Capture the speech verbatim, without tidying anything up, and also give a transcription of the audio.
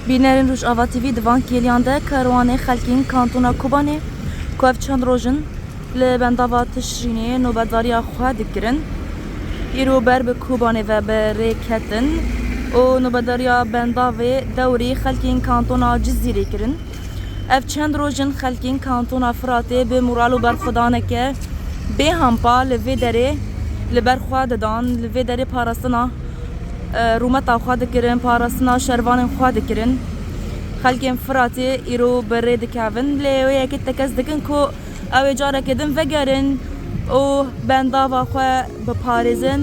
Bînerên Rojava T V di van kêliyan de karwanê xelkên kantona Kobanê ku ev çend roj in li bendava Tişrînê nobetdariya xwe dikirin, îro ber bi Kobanê ve bi rê ketin û nobetdariya bendavê dewrî xelkên kantona Cizîrê kirin. Ev çend roj in xelkên kantona Firatê bi moral û berxwedaneke bê hempa li vê derê li ber xwe didan, li vê derê parastina, e, rûmeta xwe dikirin, parastina şervanên xwe dikirin. Xelkên Firatê îro bi rê dikevin, lê wê yekê tekez dikin ku ew ê careke din vegerin û bendava xwe biparêzin.